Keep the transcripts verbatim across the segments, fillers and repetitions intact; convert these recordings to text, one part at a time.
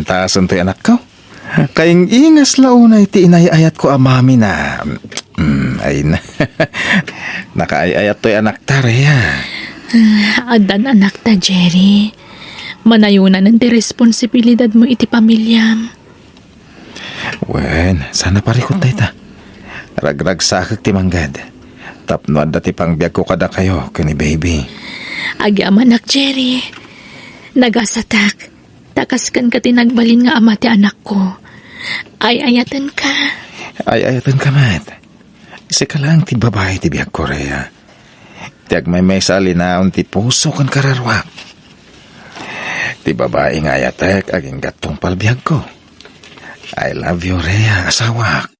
Tasen toy anakko. Kaing-ingas la unay ti inay-ayatko a mami na. Mm, ay na. Nakaay-ayat toy anakta, Rhea. Ah, addan anakta, Jerry. Manayonanen ti responsibilidadmo iti pamiliam. Wen, saan a parikut dayta. Ragragsakek ti manggad. Tapno adda ti pangbiagko kadakayo ken ni baby. Agyamanak, Jerry. Nagasatak. Ta kas kenka ti nagbalin nga ama ti anakko. Ay-ayatenka. Ay-ayatenka met. Sika lang ti babai ti biagko, Rhea. Ti agmaymaysa a linaon ti puso ken kararuak. Ti babai nga ayatek agingga tungpal biagko. I love you, Rhea, asawak.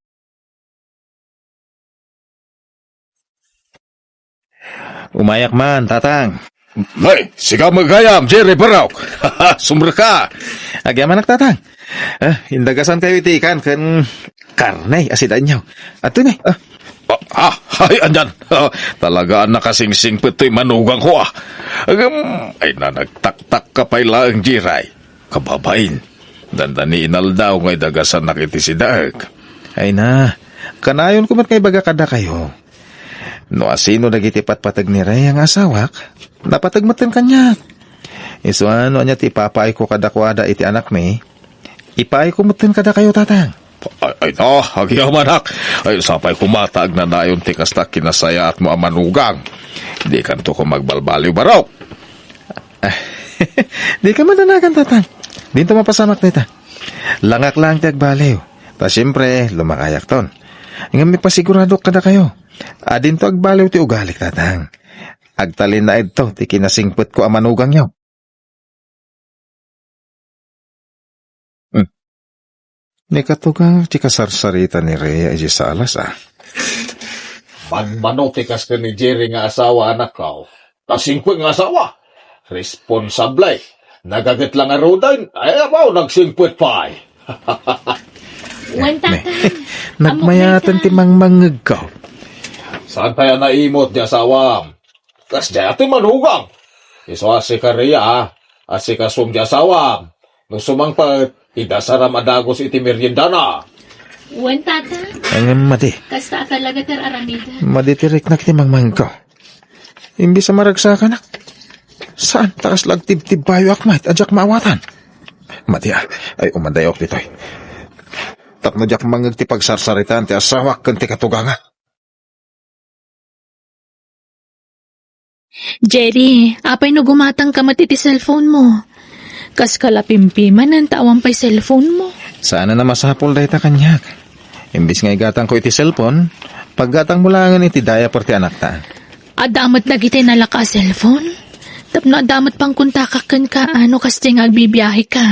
Umayak man, Tatang. Ay, sika met gayam, Jerry Barok. Sumrek ka. Agyamanak, Tatang. Ah, indagasan kayo iti ikan ken karne a sida inyo. Adtoy ne. Ah. Ah, ah, ay, anyan. Ah, talaga a nakasingsingpet toy manugangko, ah. Agam, ay na nagtaktak ka pay laeng, Jerry. Kababain, dandani inaldaw nga idagasanak iti sidaek. Ay na, kanayon ko met nga ibaga kadakayo. No asino dagiti patpateg ni Rhea nga asawak, napateg metten kaniak. Isu a no ania ti ipapaayko kadakuada iti anakmi, ipaayko metten kadakayo, Tatang. Ay, ay, ta, agyamanak. Ay, sapay koma ta agnanayon ti kasta kinasayaatmo a manugang. Dikanto koma agbalbaliw, Barok. Dika madanagan, Tatang. Dinto mapasamak dayta. Langak lang ti agbaliw. Ta siempre, lumakayakton. Ngem ipasiguradok kadakayo a dinto agbaliw ti ugalik, Tatang. Agtalinaedto ti kinasingpetko a manugangyo. Hmm. Ni katugang ti kasarsarita ni Rhea iti salas, ah. Manmano ti kas ken ni Jerry nga asawa, anakko. Nasingpet nga asawa. Responsable. Nagaget la ngaruden. Ay, abaw, nagsingpet pay. Wen, Tatang. Nagmayaten ti mangmangngegko. Saan pay a naimot ti asawam? Kasdiay ti manugang. Isu a sika, Rhea, a asikasom ti asawam. No sumangpet, idasaram a dagus iti meriendana. Wen, Tatang. Ngem madi. Kasta a talaga ti ar-aramidem. Madi ti riknak ti mangmangko. Imbis a maragsakanak. Saan ta kasla agtibtibbayoak met a diak maawatan? Madi, ah. Ay, umandayok ditoy. Tapno diak mangngeg ti pagsarsaritaan ti asawak ken ti katuganga. Jerry, apay no gumatangka met iti cellphone mo? Kaska la pimpimanen ta awan pay cellphone mo. Saan a masapul dayta kaniak. Imbis nga igatangko iti cellphone, paggatangmo laengen iti diaper ti anakta. Adda met dagiti nalaka a cellphone? Tapno adda met pangkontakak kenka no kasdiay nga agbibiaheka.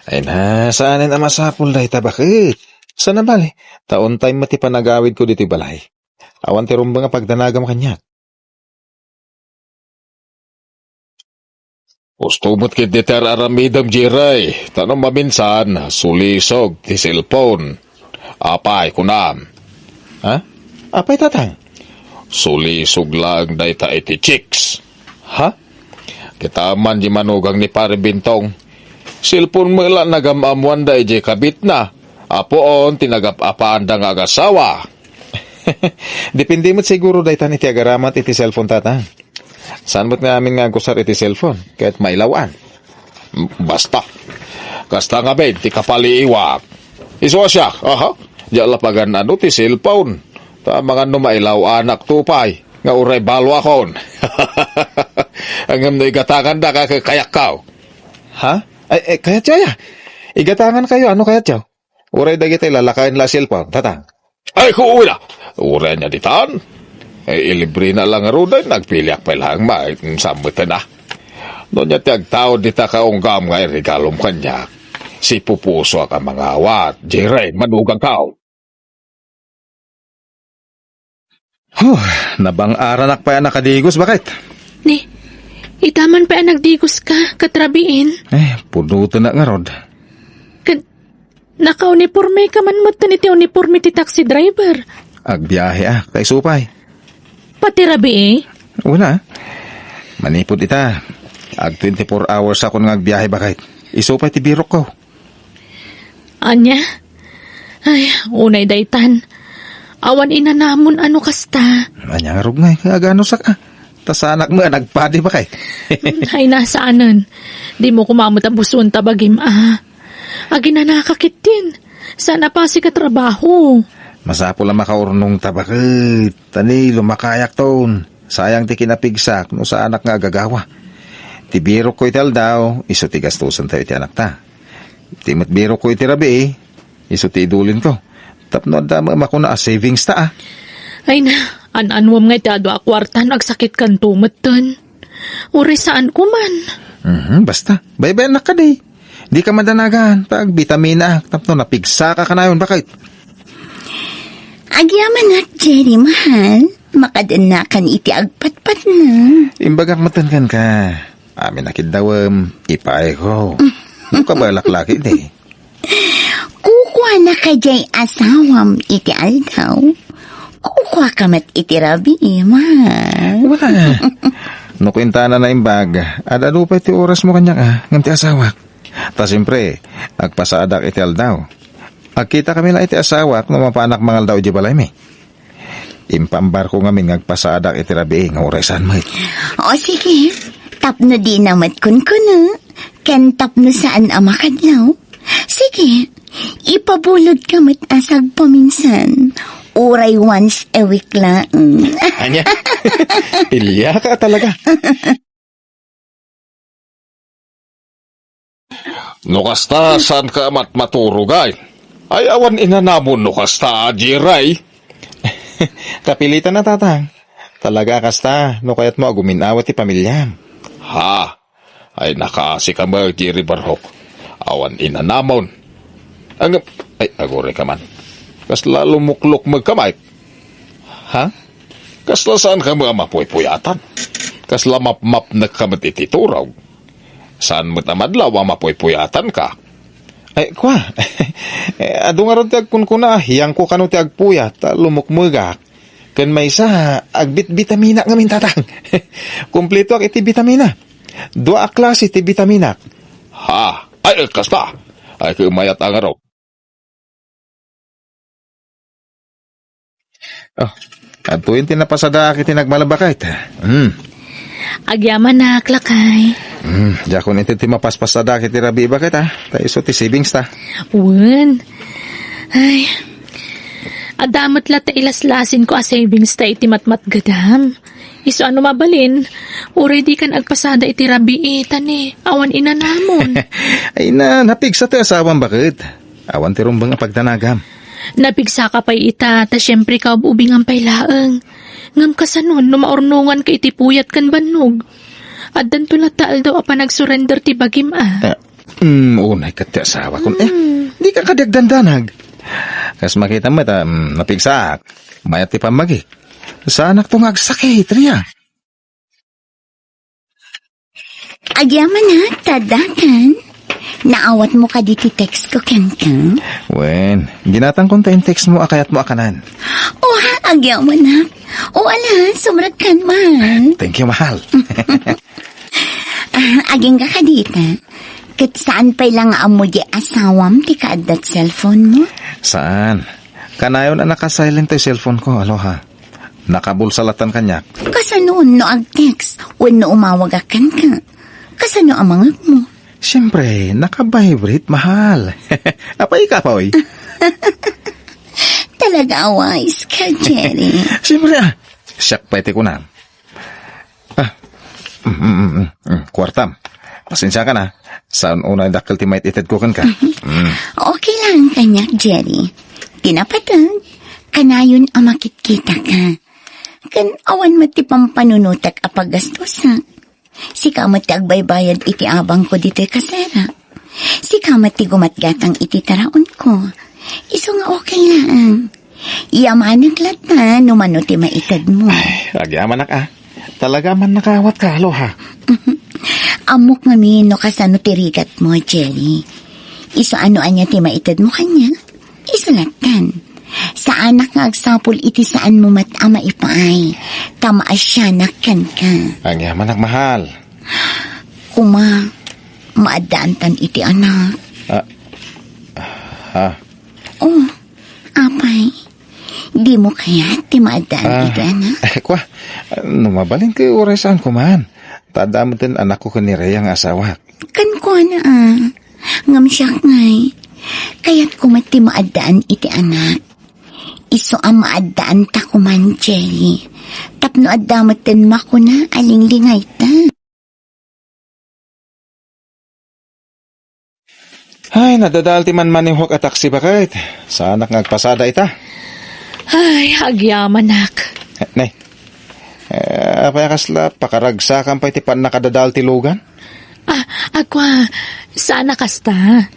Ay na, saanen a masapul dayta, baket. Sana bale, ta on time met ti panagawidko ditoy balay. Awan ti rumbeng a pagdanagam kaniak. Husto met ketdi ti ar-aramidem, Jerry, ta no maminsan, sulisog ti cellphone. Apay, kunam? Ha? Apay, Tatang? Sulisog laeng dayta iti chicks. Ha? Kitaem man di manugang ni Pare Bintong. Cellphone met la nagam-ammoanda idiay kabitna. Apuon ti nagap-apaanda nga agasawa. Depende met siguro daytan iti agaramat iti cellphone, Tatang. Saan met nga amin nga agusar iti cellphone ket mailaw-an? Basta. Kasta ngamin ti kapaliiwak. Isu a siak, aha? Diak la pagan-ano ti cellphone. Ta amangan no mailaw-anakto pay nga uray baluakon. Ngem no igatangandaka, kayatko. Ha? Ay, ay, kayatyo aya? Igatangankayo, no kayatyo? Uray dagiti lalakayen la a cellphone, Tatang. Ay, kuuy na. Uray ania ditan? Ay, ilibrena la ngaruden, nagpiliak pay laeng ma-, saan metten a. No ania ti agtaud dita kaunggam nga iregalom kaniak, sipupusoak a mangawat, Jerry, manugangko. Huh, nabang-aranak pay a nakadigos, baket. Ni, ita man pay a nagdigoska, ket rabiin. Eh, pudotenak ngarud. Ket nakaunipormeka man metten iti uniporme ti taxi driver. Agbiahe, ah, ta isu pay. Pati rabii? Wala. Manipud ita, ag twenty-four hours akon nga agbiahe, baket. Isu pay ti birokko. Ania? Ay, unay daytan. Awan inanamon a no kasta. Ania ngarud ngay nga aganusak a? Ta saanak met a nagpadi, baket. Ay, saanen. Dimo koma met a buson ta bagim a. Aginanaka ketdin. Saan a pasig a trabaho. Masapul a makaurnongta, baket. Ta ni lumakayakton. Sayang ti kinapigsak no saanak nga agagawa. Ti birokko iti aldaw, isu ti gastusentayo iti anakta. Ti met birokko iti rabii, isu ti idulinko. Tapno adda met makuna a savings ta a. Ay na, an-anuem nga iti adu a kuarta no agsakitkanto metten. Uray saanko man. Mhm, basta, baybayannak kadi. Dika madanagan, ta agbitamina, tapno napigsaka kanayon, baket. Agyamanak, Jerry, mahal. Makadennakan iti agpatpatna. Imbagak metten kenka. Amin a kiddawem, ipaayko. No kabalak laki di. Kukuana kadiay asawam iti aldaw. Kukuaka met iti rabii, mahal. Wala. No kuentana naimbag, ad-adu pay ti orasmo kaniak a, ngem ti asawak. Ta siempre, agpasadak iti aldaw. Agkitakami la iti asawak no mapanak mangaldaw iti balaymi. Impaambarko ngamin nga agpasadak iti rabii nga uray saan met. O sige, tapno dina met kunkuno, ken tapno saan a makadlaw. Sige, ipabulodka met a sagpaminsan. Uray once a week laeng. Ania? Ilyaka talaga. No kasta, saanka a matmaturog, ay? Ay, awan inanamon no kasta, Jerry. Kapilitan a, tatang. Talaga a kasta, no kayatmo a gumin-awa ti pamiliam. Ha? Ay, nakaasika met, Jerry Barhok. Awan inanamon. Ang, ay, agurayka man. Kasla lumuklok met ka, Mike. Ha? Kasla saanka met a mapuypuyatan? Kasla mapmapnekka met iti turog? Saan met a madlaw a mapuypuyatanka? Ay, kua. Eh, adu ngarud ti agkunkuna a hiyangko kano ti agpuyat, ta lumukmegak. Ken maysa, agbitbitaminak ngamin, tatang. Kumpletoak iti bitamina. Dua a klase ti bitaminak. Ha? Ay, kasta. Ay, kumayat a ngarud. Oh, adtoyen ti napasadaak iti nagmalabaket. Hmm. Agyamanak, lakay. Hmm, diakon inted ti mapaspasadaak iti rabii, baket, a. Ta isu ti savings ta. Wen. Ay. Adda met la ta ilaslasinko a savings ta iti matmatgedam. Isu a no mabalin, uray dikan agpasada iti rabii, ta ni awan inanamon. Ay na, napigsa ti asawam, baket. Awan ti rumbeng a pagdanagam. Napigsaka pay ita, ta siempre kaub-ubingam pay laeng. Ngem kasano no maurnonganka iti puyat ken bannog? Addanto latta aldaw a panagsurrender ti bagim a. Ah, mm, unay ket ti asawakon. Eh, dika kadi agdandanag. Kas makitam met, ah, mm, napigsaak. Mayat ti pammagik. Saanakto nga agsakit, Ria. Agyamanak, ta addakan. Naawatmo kadi ti text ko kenka? Wen, ginatangkon ta in-text mo a kayatmo a kanan. O, agyamanak. O, ala, sumrekkan man. Thank you, mahal. Ah, agingga kadita. Ket saan pay la nga ammo di asawam ti kaaddat cellphone mo? Saan? Kanayon a naka-silent ti cellphone ko, aloha. Nakabulsa latan kaniak. Kasano no ag-text wenno umawagak kenka? Kasano a mangegmo? Siyempre, naka-vibrate, mahal. Apay ka, Poy? Talaga a wise ka, Jerry. Siyempre, ah. Siak pay ti kunam. Ah. Mm, mm, mm, mm. Kuartam. Pasensiakan, ah. Saan unay dakkel ti maited ko kenka? Mm. Okay lang kaniak, Jerry. Ti napateg, kanayon a makitkitaka. Ken awan met ti pampanunotak a paggastusak. Sika met ti agbaybayad iti abangko ditoy kasera. Sika met ti gumatgatang iti taraonko. Isu nga okay laeng. Yamanak latta no mano ti maitedmo. Ay, agyamanak, ah. Talaga man nakaawat ka, aloha. Ammok ngamin no kasano ti rigatmo, Jerry. Isu a no ania ti maitedmo kaniak. Isu lattan. Saanak nga agsapul iti saanmo met a maipaay, ta maasianak kenka. Agyamanak, mahal. Koma, maaddaantan iti anak. Ah, ha? Oh, apay, dimo kayat ti maaddaantan iti anak? Kwa, no mabalinka, uray saanko man. Ta adda met ti anakko ken ni Rhea nga asawak. Kenkuana, a. Ngem siak ngay, kayatko met ti maaddaan iti anak. Isu a maaddaanta koman, Jerry. Tapno adda met ti makuna a linglingayta. Ay, nadadaal ti manmanehok a taxi, baket. Saanak nga agpasada ita. Ay, agyamanak. Eh, nay, eh, apay a kasla, pakaragsakam pay ti pannakadadaal ti lugan? Ah, agwa, saan a kasta.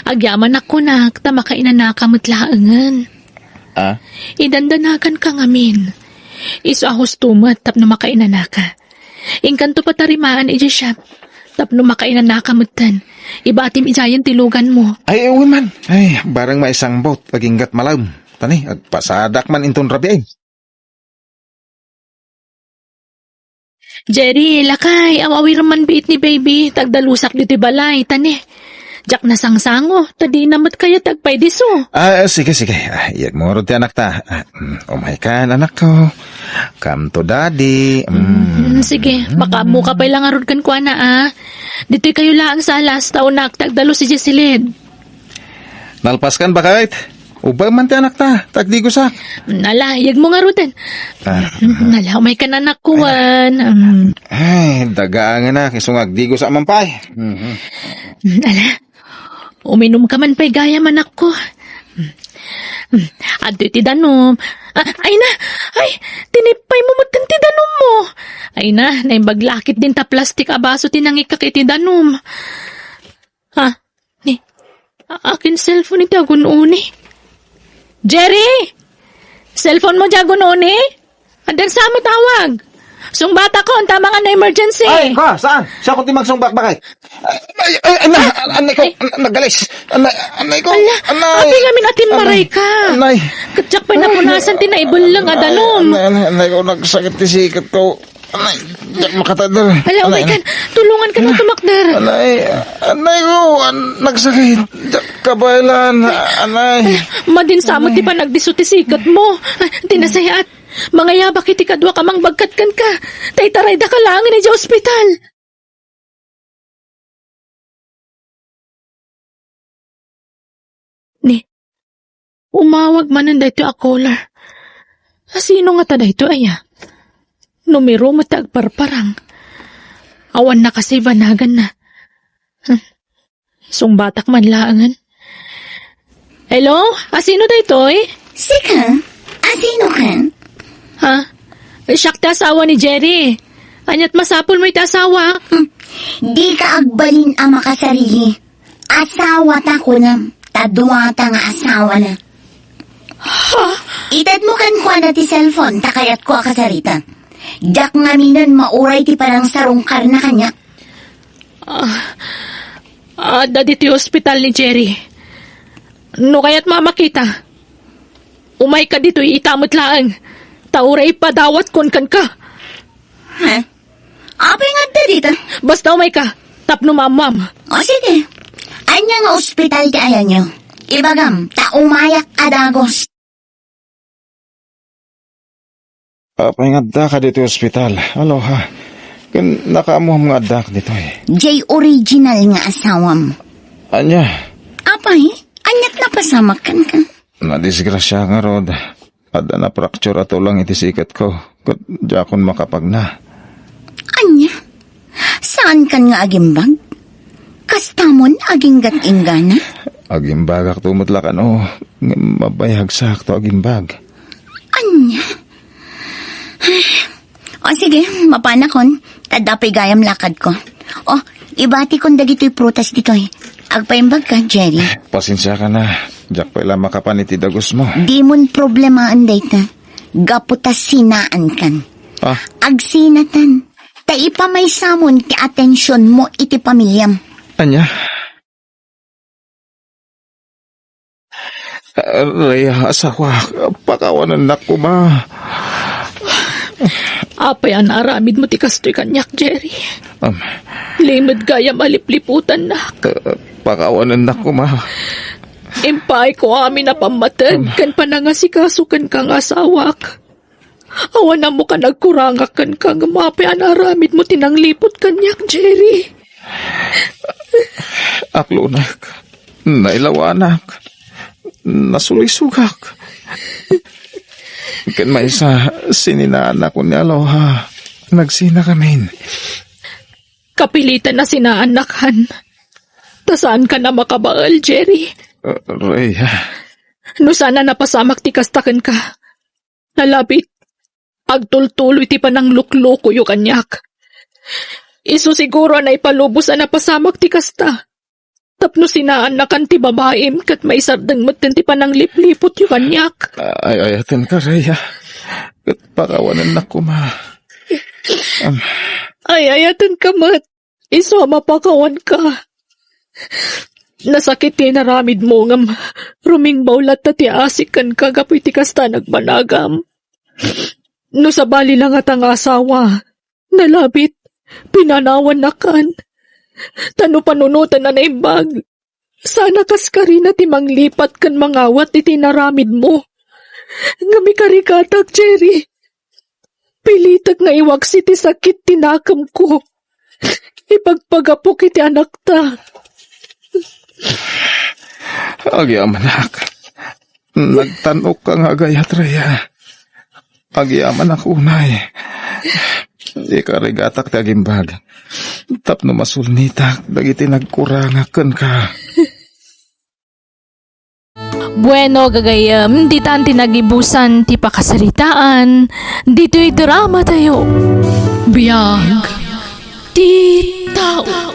Agyamanak kunak, ta makainanaka met laengen. Ah? Idandanakanka ngamin. Isu a husto met tapno makainanaka. Inkanto patarimaan idiay shop. Tapno makainanaka metten. Ibatim idiayen ti luganmo. Ay, wen man. Ay, bareng maisangbot, aginggat malaem. Tani, agpasadak man inton rabii. Jerry, lakay, aw-awirem man biit ni baby, ta agdalusak ditoy balay, tani. Diak nasangsango, ta dina met kayat ti agpaydiso. Ah, sige, sige. Ah, iyagmo ngarud ti anakta. Ah, mm, umaykan, anakko. Come to daddy. Mm. Mm, sige, makaammoka pay la ngarud kenkuana, a. Ditoy kayo laeng sa alas, ta unak, ta agdalus idiay silid. Nalpaskan, baket? Ubbaem man ti anakta, ta agdigosak. Nala, iyagmo ngaruden. Ah. Nala, umaykan, anakko, wen. Mm. Ay, dagaangenak, isu nga agdigosak man pay. Mhm. Nala, uminumka man pay gayam, anakko. Mm. Adtoy ti danum. Ah, ay na, ay, tinipaymo metten ti danummo. Ay na, naimbag la ketdin ta plastik a baso ti nangikkak iti danum. Ha? Ni, a-, akin cellphone iti agun-uni? Jerry! Cellphone mo di agun-uni? Addan sa a matawag. Sungbatakon, ta amangan no emergency. Ay, kwa, saan? Siak ti magsungbat, baket? Ay, ay, ay, na, anay ko, ay. An-, nagalis. Anay, anay ko, ala, anay. Apay ngamin a timmaray ka? Anay. Ket diak pay napunasan ti naibelleng a danum. Anay, anay, anay ko, nagsakit ti sikatko. Anay, diak makatadder. Ala, anay, umaykan. Tulonganka nga tumakder. Anay, anay ko, an-, nagsakit. Diak kabaelan, anay. Ala, madi sa met ti panagdisso ti sikatmo. Ay, di nasayaat. Mangayabak iti kaduak a mangbagkat kenka. Ta itaraydaka laengen idiay ospital. Ni, umawag manen daytoy a caller. Asino ngata daytoy aya? Numero met ti agparparang. Awan nakasave a naganna. Hmm. Sungbatak man laengen. Hello? Asino daytoy? Sika? Asino ka? Ha? Siak ti asawa ni Jerry. Ania't masapulmo iti asawak? Hmm. Dika agbalin a makasarili. Asawata kunam, ta duata nga asawana. Ha? Itedmo kenkuana ti cellphone, ta kayatko a kasarita. Diak ngaminen mauray ti panangsarungkarna kaniak. Ah, adda ditoy ospital ni Jerry. No kayatmo a makita, umayka ditoy ita met laeng, ta uray ipadawatkon kenka. Ha? Apay nga adda dita? Basta umayka, tapno maammoam. O, sige. Ania nga ospital ti ayanyo? Ibagam, ta umayak a dagos. Apay nga addaka ditoy ospital? Aloha. Ken nakaammoam nga addak ditoy. Jay original nga asawam. Ania? Apay, ania't napasamak kenka? Nadisgrasya ngarud. Adda na-fracture a tulang iti sikatko, ket diakon makapagna. Ania? Saankan nga agimbag? Kastamon aginggat inggana? Agimbagakto met la kano, ngem mabayagsaakto agimbag. Ania? O sige, mapanakon. Adda pay gayam lakadko. O, ibatikon dagitoy prutas ditoy. Agpaimbagka, Jerry. Pasensiaka na. Diak pay la makapan iti dagusmo. Dimon problemaen dayta. Gapu ta sinaankan. Ah? Agsinatan. Ta ipamaysamon ti atensionmo iti pamiliam. Ania? Rhea, asawak, pakawanennak koma. Apay a naaramidmo ti kastoy kaniak, Jerry? Am. Limed gayam a lipliputannak. Eh, pakawanennak koma. Impaayko amin a pammateg ken panangasikaso kenka nga asawak. Awan ammo ka nagkurangak kenka ngem apay a naaramidmo ti nangliput kaniak, Jerry? Aklonek, nailawanak, nasulisogak. Ken maysa, sininaannakon ni Aloha. Nagsinakamin. Kapilitan a sinaannakan. Ta saankan a makabael, Jerry. Uh, Rhea. No saan a napasamak ti kasta kenka, nalabit, agtultuloy ti panangluklokoyo kaniak. Isu siguro a naipalubos a napasamak ti kasta. Tapno sinaannakan ti babaim ket maisardeng metten ti pananglipliputyo kaniak. Ay-ayatenka, Rhea. Ket pakawanennak koma. Am. Ay-ayatenka met. Isu a mapakawanka. Nasakit ti inaramidmo ngem rumingbaw latta ti asik kenka gapu iti kasta a nagbanagam. No sabali la ngata nga asawa, nalabit, pinanawannakan. Ta no panunoten a naimbag, saan a kaskarina ti manglipat ken mangawat iti inaramidmo. Ngem ikarigatak, Jerry. Pilitek nga iwaksi ti sakit ti nakemko. Ipagpagapok iti anakta. Agyamanak. Nagtan-okka nga agayat, Rhea. Agyamanak unay. Ikarigatak ti agimbag. Tapno masulnitak dagiti nagkurangak kenka. Bueno, gagayyem, ditan ti nagibusan ti pakasaritaan ditoy dramatayo. Biag ti tao.